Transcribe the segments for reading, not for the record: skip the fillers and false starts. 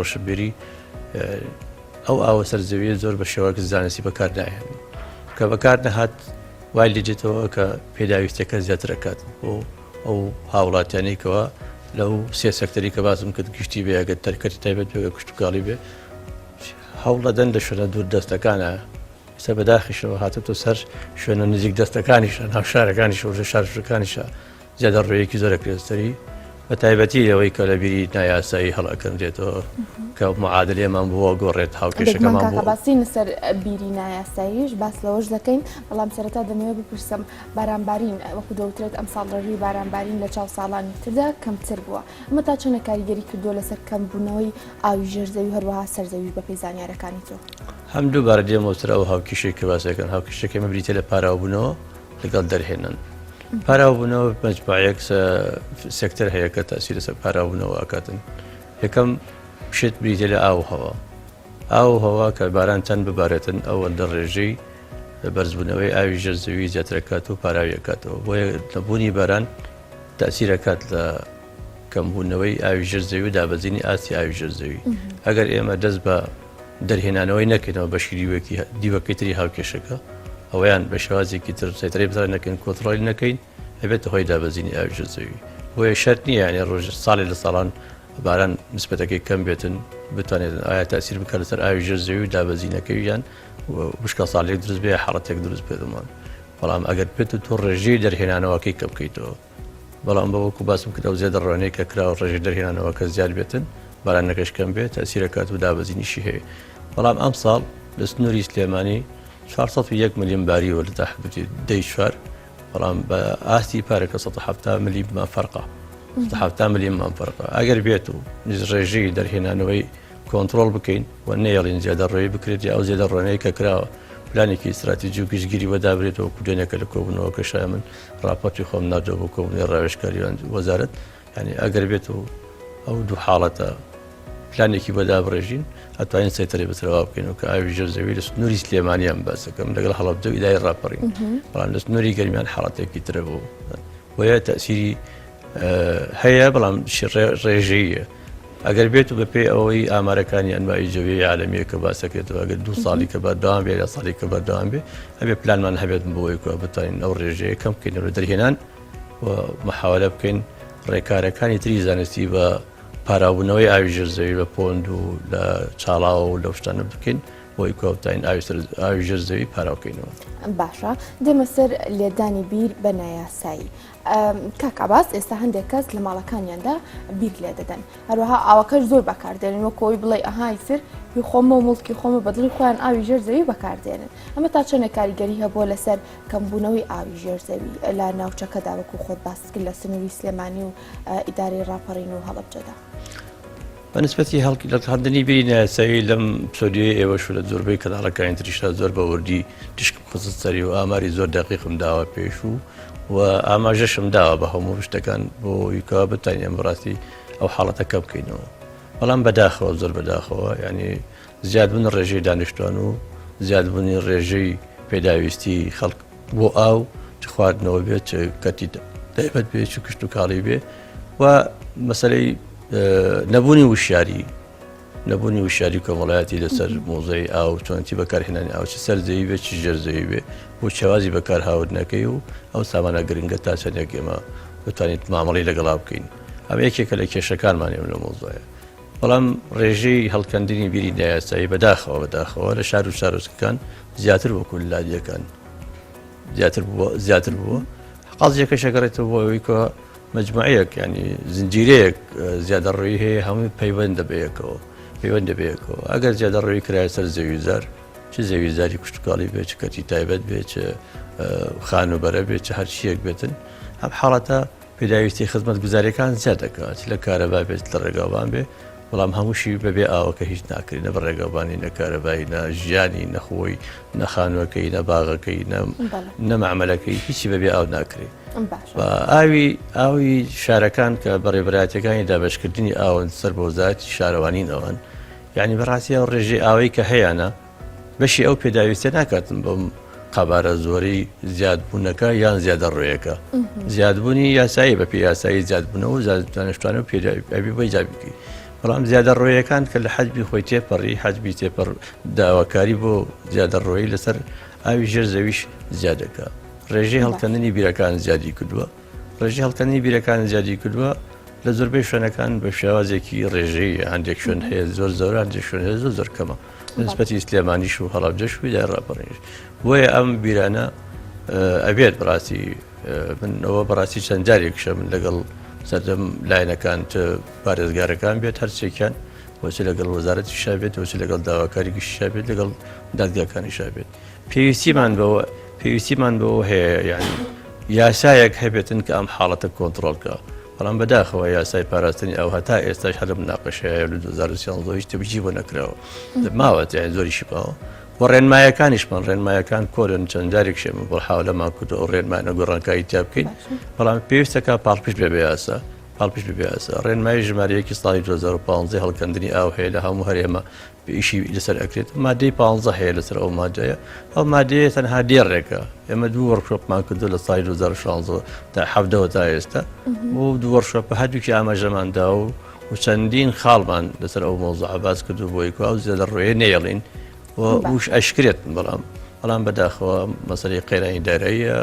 ڕۆشنبیری ئەو ئاوە سەر زەویە زۆر بە شێوەک زانستی بەکار ناهێنن کە بەکار نەهات وای لێدێتەوە کە پێداویستەکە زیاتر ئەکات بۆ ئەو هاوڵاتیانەی کەوا لەو سێ سەکتەری کە باسم کرد گشتی بێ ئەگەر تەرکەتی تایبەت بێ کشتتوکاڵی بێ هەوڵەدەن لە شوێنە دوور دەستەکانە ئێستا بەداخیشەوە هاتۆتە سەر شوێنە نزیک دەستەکانیشە ناو شارەکانیش و شارشەکانیشە زیادە ڕوویەکی زۆر ئەکرێت سەری بە تایبەتی لەوەی کە لە بیری نایاسایی هەڵئەکەنرێتەوە کە معادلەیەمان بۆ گۆڕێت هاوکێشەکەمان بۆ باسی لەسەر بیری نایاساییش باس لەوەش دەکەین بەڵام سەرەتا دەمەوێت بپرسم بارانبارین وەکو دەوترێت ئەمساڵ ڕێژەی بارانبارین لە چاو ساڵانی تردا کەمتر بووە ئەمە تا چەندە کاریگەری کردووە لەسەر کەمبوونەوەی ئاوی ژێر زەوی هەروەها سەر زەویش بەپێی زانیارەکانی تۆ؟ هەم دووبارە دێمەوە سەر ئەو هاوکێشەی کە باس دەکەن هاوکێشەکە ئێمە بریتیە لە پاراوبوونەوە لەگەڵ دەرهێنان. پاراوبوونەوە مەجموعەیەک سێکتەر هەیە کە تەئسیر لەسەر پاراوبوونەوە ئەکاتن. یەکەم شت بریتیە لە ئاو و هەوا. ئاو و هەوا کە باران چەند ببارێتن ئەوەندە ڕێژەی بەرزبوونەوەی ئاوی ژێر زەوی زیاتر ئەکات و پاراوی ئەکاتەوە. بۆیە نەبوونی باران تەئسیر ئەکات لە کەمبوونەوەی ئاوی ژێر زەوی و دابەزینی ئاستی ئاوی ژێر زەوی. ئەگەر ئێمە دەست بە دەرهێنانەوەی نەکەینەوە بەشی دیوەکی دیوەکەی تری هاوکێشەکە ئەوەیان بە شێوازێکی تر سەیتەرەی بەسەر نەکەین کۆنتڕۆڵی نەکەین ئەبێتە هۆی دابەزینی ئاوی ژێر زەوی بۆیە شەرت نییە یانێ ڕۆژ ساڵێ لە ساڵان باران نسبەتەکەی کەم بێتن بتوانێت ئایا تاسیر بکات لەسەر ئاوی ژێر زەوی و دابەزینەکەی یان وشکە ساڵێک دروست بێ حاڵەتێک دروست بێتمان بەڵام ئەگەر بێت و تۆ ڕێژەی دەرهێنانەوەکەی کەم بکەیتەوە بەڵام بە وەکو باسم کرد ئەو زێدەڕۆیانەی کە کراوە ڕێژەی دەرهێنانەوەکە زیاد بێتن بارانەکەش کەم بێت تەئسیر ئەکات و دابەزینیشی هەیە بەڵام ئەمساڵ لە سنووری سلێمانی 401 ملیۆن باریوە لە تا حدودی دەی چوار بەڵام بە ئاستی پارەکە 170 ملیمان فەرقە 170 ملیمان فەرقە ئەگەر بێت و ڕێژەی دەرهێنانەوەی کۆنترۆڵ بکەین و نەیەڵین زیادەڕۆیی بکرێت یا ئەو زێدەڕۆیانەی کە کراوە پلانێکی ئیستراتیجی و گشتگیری بۆ دابرێتەوە وەکو دوێنێ کە لە کۆبوونەوەکەشا من ڕاپۆرتی خۆم ناردووە بۆ کۆبوونەوەی ڕاوێژکاری وەزارەت یعنی ئەگەر بێت و ئەو دوو حاڵەتە پلانێکی بۆ دابڕێژین ئەتوانین سەیتەرەی بەسەرەوە بکەین و کە ئاوی ژێر زەوی لە سنووری سلێمانیان باسەکەم لەگەڵ هەڵەبجە و ئیداری ڕاپەڕین بەڵام لە سنووری گەرمیان حاڵەتێکی ترە بوو بۆیە تەئسیری هەیە بەڵام ڕێژەیە ئەگەر بێت و بەپێی ئەوەی ئامارەکانی ئەنواعی جەویی عالەمیە کە باس دەکرێتەوە ئەگەر دوو ساڵی کە بەردەوام بێ یا ساڵی کە بەردەوام بێ ئەبێ پلانمان هەبێت بۆ ئەوەی کە بتوانین ئەو ڕێژەیە کەم بکەینەوە لە دەرهێنان و محاولە بکەین ڕێکارەکانی تری زانستی بە پاراوبوونەوەی ئاوی ژێر زەوی بە پۆند و لە چاڵاوە و لەو شتانە بکەین بۆی کۆبتاین ئاوی سەر ئاوی ژێر زەوی پاراوکەینەوە. باشە دێمە سەر لێدانی بیر بە نایاسایی کاک عەباس ئێستا هەندێک کەس لە ماڵەکانیاندا بیر لێ دەدەن هەروەها ئاوەکەش زۆر بەکاردێنن وەک ئەوەی بڵێ ئەها ئیتر هی خۆمە و موڵکی خۆمە بە دڵی خۆیان ئاوی ژێر زەوی بەکاردێنن ئەمە تا چەندێک کاریگەری هەبووە لەسەر کەمبوونەوەی ئاوی ژێر زەوی لە ناوچەکەدا وەکو خۆت باست کرد لە سنووری سلێمانی و ئیدارەی ڕاپەڕین و هەڵەبجەدا؟ بە نسبەتی هەڵکەندنی بیری نایاسایی لەم پسۆدیەی ئێوەش و لە زۆربەی کەناڵەکانی تریشدا زۆر بە وردی تیشکم خستە سەری و ئاماری زۆر دەقیقم داوە پێش و و ئاماژەشم داوە بە هەموو شتەکان بۆ ئەوەی کەوا بتوانین ئێمە بەڕاستی ئەو حاڵەتە کەم بکەینەوە بەڵام بەداخەوە زۆر بەداخەوە یعنی زیادبوونی ڕێژەی دانیشتوان و زیادبوونی ڕێژەی پێداویستی خەڵک بۆ ئاو چ خواردنەوە بێت چ کەرتی تایبەت بێت چ کشتتوکاڵی بێ و مەسلەی نەبوونی وشیاری نەبوونی وشیاری کۆمەڵایەتی لەسەر مۆزەی ئاو چۆنتی بەکارهێنانی ئاو چ سەر زەوی بێت چ ژێر زەوی بێ بۆ شێوازی بەکارهاوردنەکەی و ئەو سامانە گرنگە تا چەندێک ئێمە بتوانیت مامەڵی لەگەڵا بکەین ئەمە یەکێکە لە کێشەکانمان ئێمە لە مۆزایە بەڵام ڕێژەی هەڵکەندنی بیری نایاسایی بەداخەوە بەداخەوە لە شار و شارۆچکەکان زیاتر وەکو لادیەکان زیاتر بووە زیاتر بووە قازیەکەش ئەگەڕێتەوە بۆ ئەوەی کە مجموعەیەک ینی زنجیرەیەک زیادەڕۆیی هەیە هەمووی پەیوەندە بەیەکەوە پەیوەندە بەیەکەوە ئەگەر زیادەڕۆیی کرایە سەر زەوی زار چ زەوی زاری کشتتوکاڵی بێت چ کەرتی تایبەت بێت چ خانووبەرە بێت چ هەرچیەک بێتن ئەم حاڵەتە پێداویستی خزمەتگوزاریەکان زیاد دەکات چ لە کارەبا بێت لە ڕێگاوبان بێ بەڵام هەمووشی بەبێ ئاوەکە هیچ ناکرێت نە بە ڕێگاوبانی نە کارەبای نە ژیانی نە خۆی نە خانووەکەی نە باغەکەی نە نە مەعمەلەکەی هیچی بەبێ ئاو ناکرێت ئاوی ئاوی شارەکان کە بەڕێبراتەکانی دابشکردنی ئاون سەر بە وەزارەتی شارەوانین ئەوان یعنی بەڕاستی ئەو ڕێژەی ئاوەی کە هەیەە بەشی ئەو پێداویستیە ناکاتن بەم قەبارە زۆرەی زیادبوونەکە یان زیادەڕۆیەکە زیادبوونی یاسایی بە پێی یاسایی زیادبوونەوە و دانیشتوانە و پێداوی بۆی زیاد بکەی. بەڵام زیادەڕۆیەکان کە لە حەجمی خۆی تێپەڕی، حەجمی تێپەڕ داواکاری بۆ زیادەڕۆیی لەسەر ئاوی ژێر زەویش زیاد دەکا. ڕێژەی هەڵکەندنی بیرەکان زیادی کردووە. ڕێژەی هەڵکەندنی بیرەکان زیادی کردووە لە زۆربەی شوێنەکان بە شێوازێکی ڕێژەیی هەندێک شوێن هەیە زۆر زۆر هەندێک شوێن هەیە زۆر زۆر کەمە نسبەتی سلێمانیش و هەڵەبجەش و ئیدارەی ڕاپەڕینیش بۆیە ئەم بیرانە ئەبێت بەڕاستی من ئەوە بەڕاستی چەند جارێکشە من لەگەڵ سەرجەم لایەنەکان چ پارێزگارەکان بێت هەرچێکیان وە چ لەگەڵ وەزارەتیشا بێت وە چ لەگەڵ داواکاری گشتیشا بێت لەگەڵ دادگاکانیشا بێت پێویستیمان بەوە پێویستیمان بەوە هەیە یعنی یاسایەک هەبێتن کە ئەم حاڵەتە کۆنتڕۆڵ کە بەڵام بەداخەوە یاسای پاراستنی ئەو هەتا ئێستاش هەر مناقەشەیە لە 2013 هیچ تەبجی بۆ نەکراوە ماوەت یان زۆریشی ماوە و ڕێنمایەکانیشمان ڕێنمایەکان کۆرن چەند جارێک شێمە بۆ حاولەمان کردو ئەو ڕێنمایانە گۆڕانکاری تیا بکەین بەڵام پێویستەکە پاڵپشت بێ بە یاسا پاڵپشت بێ یاسا ڕێنمایی ژمارە یەکی ساڵی 2015 هەڵکەندنی ئاو هەیە لە هەموو هەرێمە ئیشی لەسەر ئەکرێت مادەی 15 هەیە لەسەر ئەو مادەیە ئەو مادەیە تەنها دێڕێکە ئێمە دوو workshop مان کردو لە ساڵی 2016 تا حەڤدەوە تا ئێستا و دوو workshop هەردووکی ئاماژەمان دا و و چەندین خاڵمان لەسەر ئەو مەوزوعە باس کردو بۆی کو ئەو زێدە ڕۆیە نەیەڵین و وش ئەشکرێت بەڵام بەڵام بەداخەوە مەسەلەی قەیرانی داراییە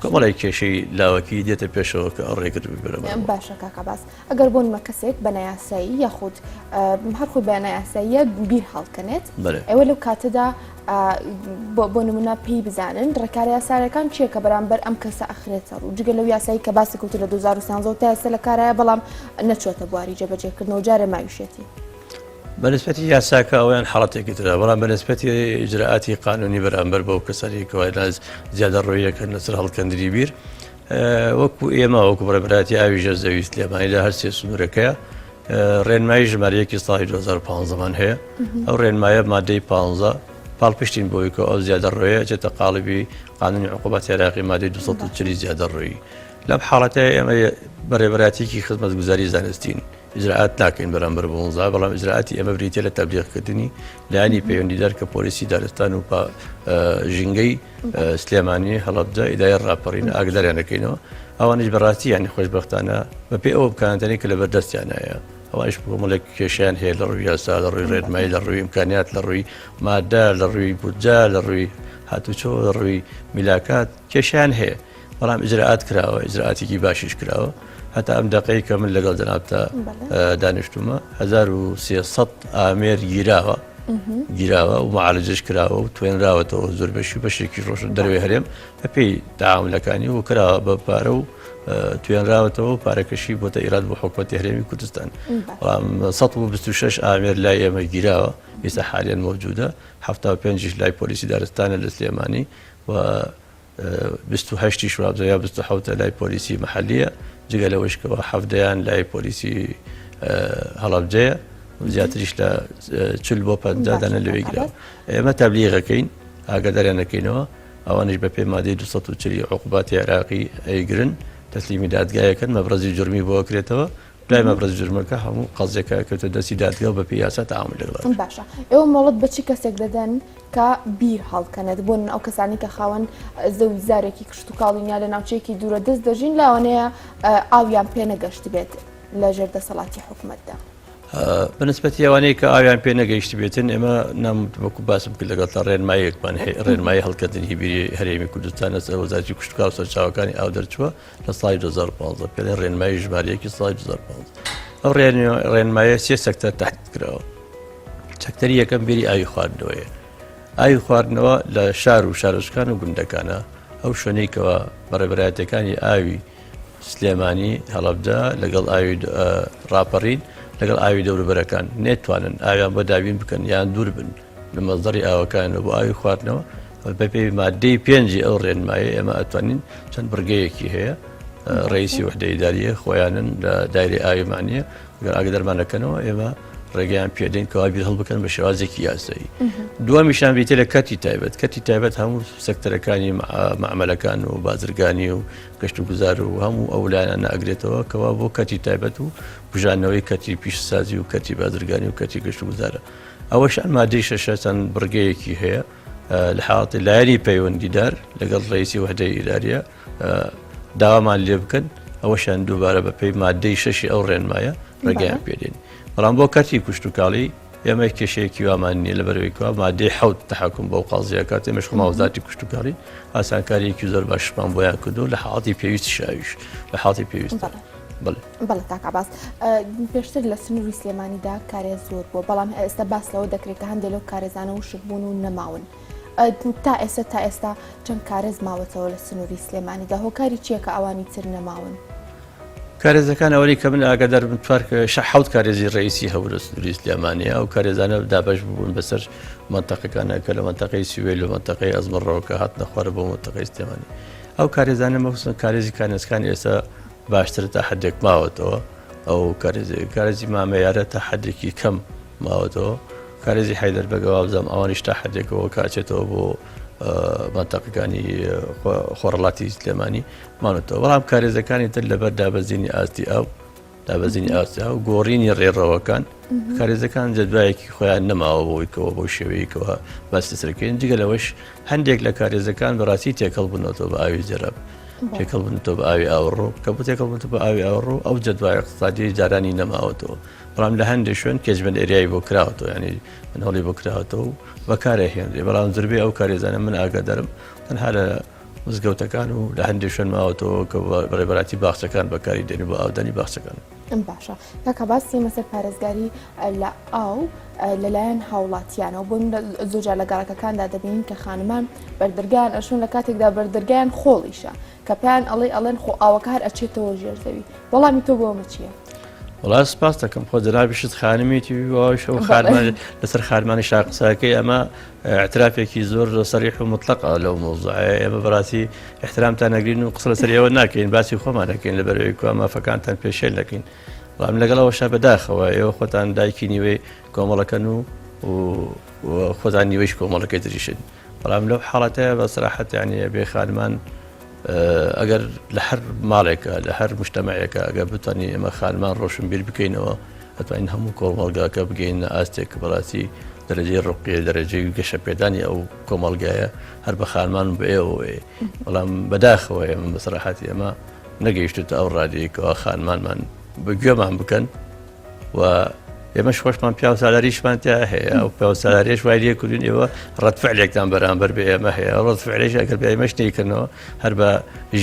کۆمەڵێک کێشەی لاوەکی دێتە پێشەوە کە ئەو ڕێگر ببرە. باشە کاک عەباس ئەگەر بۆ نمە کەسێک بە نایاسایی یاخود هەر خۆی بە نایاساییە بیر هەڵکەنێت ئێوە لەو کاتەدا بۆ نمونە پێی بزانن ڕێکارە یاسایەکان چییە کە بەرامبەر ئەم کەسە ئەخرێتە ڕوو جگە لەو یاسایی کە باسی کەوتو لە 2013 تا ئێستا لە کارایە بەڵام نەچۆتە بواری جێبەجێکردنەوە جارێ ماویشێتی. بەنسبەتی یاساکە ئەویان حاڵەتێکی ترە بەڵام بەنسبەتی ئیجرائاتی قانونی بەرامبەر بەو کەسانی کەوا زیادە ڕۆیەکەن لەسەر هەڵکەندنی بیر وەکو ئێمە وەکو بەڕێوەبەرایەتی ئاوی ژێر زەوی سلێمانی لە هەرسێ سنوورەکەیە ڕێنمایی ژمارە یەکی ساڵی 2015 مان هەیە ئەو ڕێنمایە مادەی 15 پاڵپشتین بۆی کە ئەو زیادە ڕۆیە چێتە قاڵبی قانونی عقوبات عێراقی مادەی 240 زیادە ڕۆیی لەم حاڵەتە ئێمە بەڕێوەبەرایەتیکی خزمەتگوزاری زانستین ئیجرائات ناکەین بەرامبەر بە مۆزا بەڵام ئیجرائاتی ئێمە بریتە لە تەبلیغکردنی لایەنی پەیوەندیدار کە پۆلیسی دارستان و ژینگەی سلێمانی، هەڵەبجە، ئیدارەی ڕاپەڕین ئاگداریان دەکەینەوە، ئەوانیش بەڕاستی یانی خۆشبەختانە بەپێی ئەو ئیمکاناتانەی کە لەبەر دەستیانایە ئەوانیش کۆمەڵێک کێشەیان هەیە لە ڕووی یاسا، لە ڕووی ڕێنمایی، لە ڕووی ئیمکانیات، لە ڕووی مادە، لە ڕووی بودجە، لە ڕووی هاتوچۆ، لە ڕووی میلاکات کێشیان هەیە بەڵام ئیجرائات کراوە، ئیجرائاتێکی باشیش کراوە هەتا ئەم دەقەی کە من لەگەڵ جەنابتا دانیشتومە 1300 ئامێر گیراوە گیراوە و معالجەش کراوە و توێنراوەتەوە زۆر بەشی بەشێکی ڕۆژن دەروێ هەرێم بەپێی تعاملەکانی و کراوە بە پارە و توێنراوەتەوە و پارەکەشی بۆتە ئیراد بۆ حکوومەتی هەرێمی کوردستان بەڵام 126 ئامێر لای ئێمە گیراوە ئێستا حالیان مەوجودە 75 لای پۆلیسی دارستانە لە سلێمانی و 28 یش وابزانم یا 27 لای پۆلیسی محلیە جگە لەوەش کەەوە حەفدەیان لای پۆلیسی هەڵەبجەیە زیاتریش لە چل بۆ پەنجا دانە لەوێ گیراوە ئێمە تەبلیغەکەین ئاگاداریان دەکەینەوە ئەوانیش بە پێی مادەی 240 عقوباتی عێراقی ئەیگرن تەسلیمی دادگایەکەن مەبرەزی جرمی بۆ ئەکرێتەوە دوای مەبرەز جرمەکە هەموو قەزیەکە ئەکەوێتە دەستی دادگا و بەپێی یاسا تەعامول لەگەڵ ئەکرێت. باشە ئێوە مۆڵەت بە چ کەسێک دەدەن کە بیر هەڵکەنێت بۆ ئەو کەسانی کە خاوەن زەوی زارێکی کشتتوکاڵین یا لە ناوچەیەکی دوورە دەست دەژین لاوانەیە ئاویان پێ نەگەشتبێت لە ژێر دەسەڵاتی حکومەتدا. بەنسبەتی ئەوانەی کە ئاویان پێ نەگەیشتبێتن ئێمە نام وەکو باسم کرد لەگەڵ تا ڕێنماییەکمان هەیە ڕێنمایی هەڵکردنی بیری هەرێمی کوردستان لەسەر وەزارەتی کشتوکاڵ و سەرچاوەکانی ئاو دەرچووە لە ساڵی 2015 پێڵێن ڕێنمایی ژمارە یەکی ساڵی 2015 ئەو ڕێنمایە سێ سەکتەر تحدید کراوە سەکتەری یەکەم بیری ئاوی خواردنەوەیە ئاوی خواردنەوە لە شار و شارۆچکان و گوندەکانە ئەو شوێنێکەوە بەڕێبەرایەتەکانی ئاوی سلێمانی هەڵەبجە لەگەڵ ئاوی ڕاپەڕین لەگەڵ ئاوی دەوروبەرەکان نێتوانن ئاویان بۆ دابین بکەن یان دوور بن لە مەزدەری ئاوەکانەوە بۆ ئاوی خواردنەوە بەپێی مادەی پێنجی ئەو ڕێنمایە ئێمە ئەتوانین چەند بڕگەیەکی هەیە ڕئیسی وحدە ئیداریە خۆیانن لە دایرەی ئاوی مانیە گەر ئاگدارمان دەکەنەوە ئێمە ڕێگەیان پێدەین کەوا بیر هەڵبکەن بە شێوازێکی یاسایی دووەمیشان بریتیە لە کەرتی تایبەت کەرتی تایبەت هەموو سەکتەرەکانی مەعمەلەکان و بازرگانی و گەشت و گوزار و هەموو ئەو لایەنانە ئەگرێتەوە کەوا بۆ کەرتی تایبەت و بژانەوەی کەرتی پیشەسازی و کەرتی بازرگانی و کەرتی گەشت و گوزارە ئەوەش ئەم مادەی شەشە چەند بڕگەیەکی هەیە لە حاڵەتی لایەنی پەیوەندیدار لەگەڵ ڕئیسی وحدەی ئیداریە داوامان لێ بکەن ئەوەشیان دووبارە بە پێی مادەی شەشی ئەو ڕێنمایە ڕێگەیان پێدێن. بەڵام بۆ کەرتی کوشتتوکاڵی ئێمە کێشەیەکی وامان نییە لەبەرەوەی کوا مادەی حەوت تەحەکوم بەو قازیە کات ئێمەش خۆمان وەزارەتی کوشتتوکاڵی ئاسانکاریەکی زۆر باشمان بۆیان کردو لە حاڵەتی پێویست شاویش لە حاڵەتی پێویست بەڵێ. بەڵێ کاک عەباس پێشتر لە سنووری سلێمانیدا کارێز زۆر بووە بەڵام ئێستا باس لەوە دەکرێت کە هەندێک لەو کارێزانە وشک بوون و نەماون تا ئێستا تا ئێستا چەند کارێز ماوەتەوە لە سنووری سلێمانیدا هۆکاری چییە کە ئەوانی تر نەماون؟ کارێزەکان ئەوەی کە من ئاگادار بم چوار حەوت کارێزی ڕئیسی هەبوو لە سنووری سلێمانی ئەو کارێزانە دابەش بوون بەسەر مەنتەقەکانە کە لە مەنتەقەی سوێل و مەنتەقەی ئەزمەڕەوە کە هاتنە خوارە بۆ مەنتەقەی سلێمانی ئەو کارێزانە مەخصوصا کارێزی کانێزکان ئێستا باشتر تا حدێک ماوەتەوە ئەو کارێزی مامەیارە تا حدێکی کەم ماوەتەوە کارێزی حیدەر بەگەوا بزانام ئەوانیش تا حدێکەوە کاچێتەوە بۆ مەنتەقەکانی خۆڕڵاتی سلێمانی ماونەتەوە، بەڵام کارێزەکانی تر لەبەر دابەزینی ئاستی ئاو دابەزینی ئاستی ئاو گۆڕینی ڕێڕەوەکان کارێزەکان جەدوایەکی خۆیان نەماوە بۆی کەەوە بۆ شێوەیەکەوە باس لەسەرکەین جگە لەوەش هەندێک لە کارێزەکان بەڕاستی تێکەڵ بوونەتەوە بە ئاوی زێراب تێکەڵ بوونەتەوە بە ئاوی ئاوەڕۆ کە بۆ تێکەڵ بوونەتەوە بە ئاوی ئاوەڕۆ ئەو جەدوای اقتصادی جارانی نەماوەتەوە بەڵام لە هەندێک شوێن catchment area ی بۆ کراوەتەوە ینی منهۆڵی بۆ کراوەتەوە و بەکارەهێنرێ بەڵام زۆربەی ئەو کارێزانە من ئاگادارم تەنها لە مزگەوتەکان و لە هەندێک شوێن ماوەتەوە کە بەڕێبەراتی باخچەکان بەکاری دێن بۆ ئاودانی باخچەکان. باشە کاکە باس ئێمە سەر پارێزگاری لە ئاو لەلایەن هاوڵاتیانەوە بۆ زۆرجار لە گەڕەکەکاندا دەبینین کە خانمان بەردەرگیان ئەشون لە کاتێکدا بەردەرگیان خۆڵیشە کە پێیان ئەڵێ ئەڵێن خۆ ئاوەکە هەر ئەچێتەوە ژێر زەوی وەڵامی تۆ بۆ ئەمە چییە؟ وڵا سپاس دەکەم خۆ جەنابیشت خانمیتی واشە و خارمان لەسەر خارمانی شاقساکەی ئەمە ئیعترافێکی زۆر سەریح و موتڵەقە لەو مەوزوعەیە، ئێمە بەڕاستی ئیحترامتان ئەگرین و قسە لەسەر ئێوە ناکەین، باسی خۆمان ئەکەین لەبەرئەوەی کوا مافەکانتان پێشێل دەکەین، بەڵام لەگەڵ ئەوەشا بەداخەوە ئێوە خۆتان دایکی نیوەی کۆمەڵەکەن و خۆتان نیوەیش کۆمەڵەکەی تریشن، بەڵام لەو حاڵەتەیە بە سەراحەت یانی ئەبێ خانمان ئەگەر لە هەر ماڵێکە لە هەر مجتەمەعێکە ئەگەر بتوانین ئێمە خانمان ڕۆشنبیر بکەینەوە ئەتوانین هەموو کۆمەڵگاکە بگەینە ئاستێک کە بەڕاستی دەرەجەی ڕقیە دەرەجەی گەشەپێدانی ئەو کۆمەڵگایە هەر بە خانمان و بە ئێوەوەیە بەڵام بەداخەوە ئێمە بە سەراحەتی ئێمە نەگەیشتوتە ئەو ڕادەیە کەوا خانمانمان بە گوێمان بکەن و ئێمەش خۆشمان پیاوسالاریشمان تیا هەیە ئەو پیاوسالاریش وای لێ کردوین ئێوە ڕەد فعلێکتان بەرامبەر بە ئێمە هەیە ڕەد فعلێش ئەگەر بە ئێمەش نەیکردنەوە هەر بە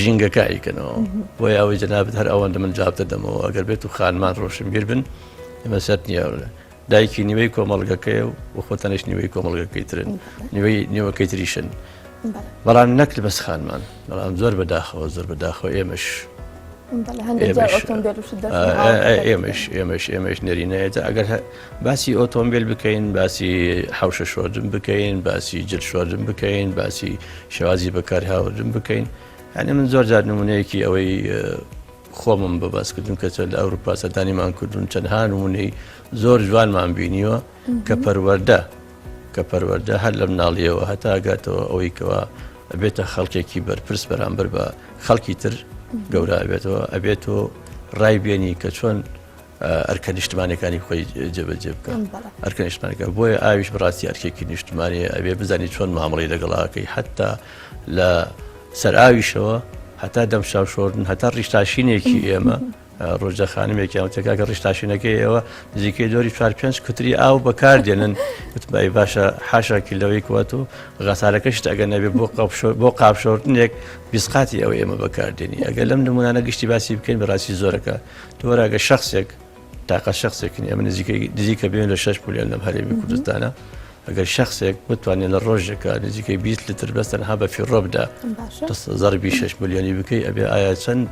ژینگەکە ئەیکەنەوە بۆیە ئەوەی جەنابت هەر ئەوەندە من جواب دەدەمەوە ئەگەر بێت و خانمان ڕۆشنبیر بن ئێمە سەر نییە دایکی نیوەی کۆمەڵگەکەی و خۆتانش نیوەی کۆمەڵگەکەی ترن نیوەی نیوەکەی تریشن بەڵام نەک بەس خانمان بەڵام زۆر بەداخەوە زۆر بەداخەوە ئێمەش ئێمەش ئێمەش ئێمەش نێرینەیەتە ئەگەر باسی ئۆتۆمبیل بکەین باسی حوشە شۆردن بکەین باسی جل شۆردن بکەین باسی شێوازی بەکارهاوردن بکەین یعنی من زۆر جار نمونەیەکی ئەوەی خۆمم بە باسکردن کە لە ئەوروپا سەردانیمان کردوون چەندها نمونەی زۆر جوانمان بینیوە کە پەروەردە کە پەروەردە هەر لە مناڵیەوە هەتا گاتەوە ئەوەی کەوا ئەبێتە خەڵکێکی بەرپرس بەرامبەر بە خەڵکی تر گەورە ئەبێتەوە ئەبێت و ڕای بێنی کە چۆن ئەرکە نیشتمانەکانی خۆی جێبەجێ بکە ئەرکە نیشتمانەکە بۆیە ئاویش بەڕاستی ئەرکێکی نیشتمانی ئەبێ بزانی چۆن مامەڵی لەگەڵاکەی حتا لە سەر ئاویشەوە هەتا دەم شاوشۆردن هەتا ڕیشتاشینێکی ئێمە ڕۆژە خانمێکیان وتە کاکە ڕیشتاشینەکەی ئێوە نزیکەی دۆری چوار پێنج کوتری ئاو بەکاردێنن وتم ئەی باشە حاشا کردەوەی کوە تۆ غەسالەکەشت ئەگەر نەبێ بۆ بۆ قاپشۆردنێک بیسقاتی ئەو ئێمە بەکاردێنی ئەگەر لەم نمونانە گشتی باسی بکەین بەڕاستی زۆرەکە تۆراگە شخصێک تاقە شخصێکن ئێمە نزیکەی نزیکە بێن لە 6 ملیۆن لەم هەرێمی کوردستانە ئەگەر شخصێک بتوانێت لە ڕۆژێکە نزیکەی 20 لتر بەس تەنها بە فیڕۆ بدا زەربی 6 ملیۆنی بکەی ئەبێ ئایا چەند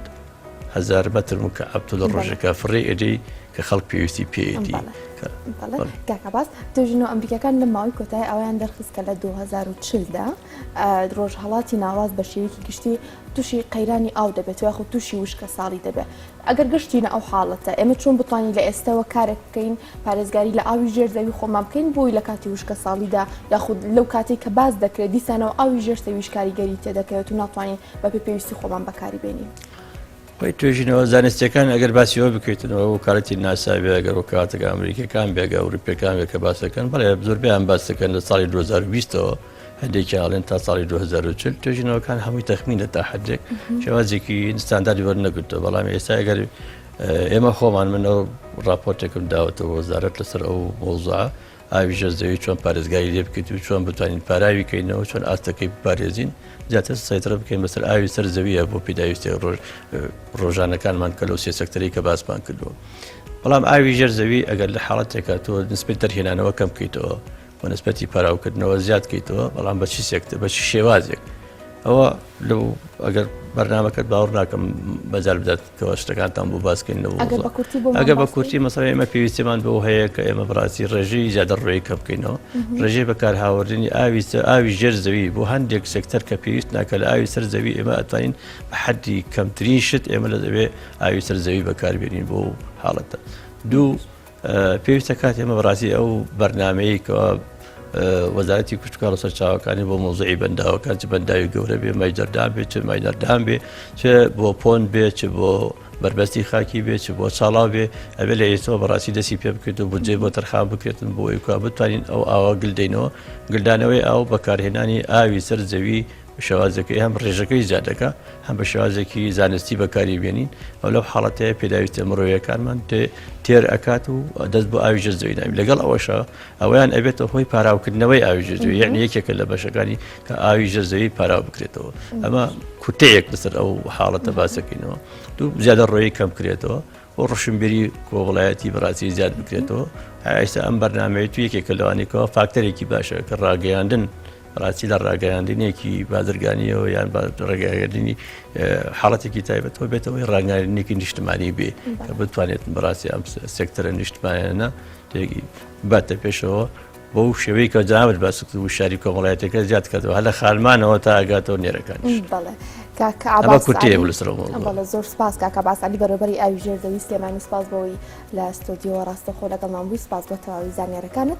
هەزار مەتر مکعب تۆ لە ڕۆژێکا فڕێ ئەدەی کە خەڵک پێویستی پێیەتی. کاک عەباس توێژینەوە ئەمریکیەکان لە ماوەی کۆتایی ئەوەیان دەرخست کە لە 2040 دا ڕۆژهەڵاتی ناوەڕاست بە شێوەیەکی گشتی تووشی قەیرانی ئاو دەبێت یاخود تووشی وشکە ساڵی دەبێت ئەگەر گەشتینە ئەو حاڵەتە ئێمە چۆن بتوانین لە ئێستەوە کارێک بکەین پارێزگاری لە ئاوی ژێر زەوی خۆمان بکەین بۆی لە کاتی وشکە ساڵیدا یاخود لەو کاتێک کە باس دەکرێت دیسانەوە ئاوی ژێر زەویش کاریگەری تێدەکەوێت و ناتوانین بەپێی پێویستی خۆمان بەکاری بێنین. خۆی توێژینەوە زانستیەکان ئەگەر باسی ئەوە بکەیتنەوە وکالەتی ناسا بێ ئەگەر وکاتەکە ئەمریکەکان بێ ئەگەر ئەوروپیەکان بێ کە باس دەکەن بەڵێ زۆربەیان باس دەکەن لە ساڵی 2020ەوە هەندێکیان ئەڵێن تا ساڵی 2040 توێژینەوەکان هەمووی تەخمینە تا حدێک شێوازێکی ستانداردی وەرنەگرتووە بەڵام ئێستا ئەگەر ئێمە خۆمان من ئەو ڕاپۆرتێکم داوەتەوە وەزارەت لەسەر ئەو مەوزوعە ئاوی ژێر زەوی چۆن پارێزگاری لێ بکەیت و چۆن بتوانین پاراوی کەینەوە چۆن ئاستەکەی بپارێزین زیاتر سەیترە بکەین بەسەر ئاوی سەر زەویە بۆ پێداویستی ڕۆژ ڕۆژانەکانمان کە لەو سێ سەکتەری کە باسمان کردووە بەڵام ئاوی ژێر زەوی ئەگەر لە حاڵەتێکە تۆ نسبەت دەرهێنانەوە کەم بکەیتەوە و نسبەتی پاراوکردنەوە زیاد کەیتەوە بەڵام بە چی سێکتە بە چی شێوازێک ئەوە لەو ئەگەر بەرنامەکەت باوەڕ ناکەم مەجال بدات کەەوە شتەکانتان بۆ باسکەین لەو ئەگەر بە کورتی بۆمان ئەگەر بە باس کورتی مەسەلەن ئێمە پێویستیمان بەوە هەیە کە ئێمە بەڕاستی ڕێژەی زیادە ڕووی کەم بکەینەوە ڕێژەی بەکارهاوردنی ئاوی ئاوی ژێر زەوی بۆ هەندێک سێکتەر کە پێویست ناکە لە ئاوی سەر زەوی ئێمە ئەتوانین بە حەدی کەمترین شت ئێمە لە دەبێ ئاوی سەر زەوی بەکاربێنین بۆ حاڵەتە دوو پێویستە کات ئێمە بەڕاستی ئەو بەرنمەیە کە وەزارەتی کشتوکاڵ و سەرچاوەکانی بۆ مۆزعی بەنداوەکان چ بەنداوی گەورە بێ major dam بێ چ minor dam بێ چ بۆ pond بێ چ بۆ بەربەستی خاکی بێ چ بۆ چاڵاو بێ ئەبێ لە ئێستەوە بەڕاستی دەستی پێ بکرێت و بودجەی بۆ تەرخان بکرێتن بۆ ئەوەی کە بتوانین ئەو ئاوە گلدەینەوە گلدانەوەی ئاو بەکارهێنانی ئاوی سەر زەوی شێوازەکەی هەم ڕێژەکەی زیاد دەکا هەم بە شێوازێکی زانستی بەکاری بێنین ئەو لەو حاڵەتەیە پێداویستە مرۆیەکانمان تێر ئەکات و دەست بۆ ئاوی ژێر زەوی ناوی لەگەڵ ئەوەشە ئەویان ئەبێتە هۆی پاراوکردنەوەی ئاوی ژێر زەوی یعنی یەکێکە لە بەشەکانی کە ئاوی ژێر زەوی پاراو بکرێتەوە ئەمە کورتەیەک لەسەر ئەو حاڵەتە باسەکەینەوە دوو زیادە ڕۆیی کەم کرێتەوە و ڕۆشنبیری کۆمەڵایەتی بەڕاستی زیاد بکرێتەوە ئێستا ئەم بەرنمەیە تو یەکێکە لەوانێکەوە فاکتەرێکی باشە کە ڕاگەیاندن ڕاستی لە ڕاگەیاندنێکی بازرگانیەوە یان ڕێگەیاندنی حاڵەتێکی تایبەتەوە بێتەوەی ڕاگەیاندنێکی نیشتمانی بێ کە بتوانێت بەڕاستی ئەم سێکتەرە نیشتمانە باتە پێشەوە بەو شێوەی کە جنابت باست کرد وشیاری کۆمەڵایەتەکە زیاد کردەوە هەر لە خانمانەوە تا ئەگاتەوە نێرەکانیش. بەڵێ کاک ئەمە عەباس کورتەیە عەلی بوو لەسەر ئەو مەوزوعە. بەڵێ زۆر سپاس کاک عەباس عەلی بەڕێوەبەری ئاوی ژێر زەوی سلێمانی سپاس بۆ ئەوەی لە ستۆدیۆوە ڕاستەوخۆ لەگەڵمان بووی سپاس بۆ تەواوی زانیارەکانت.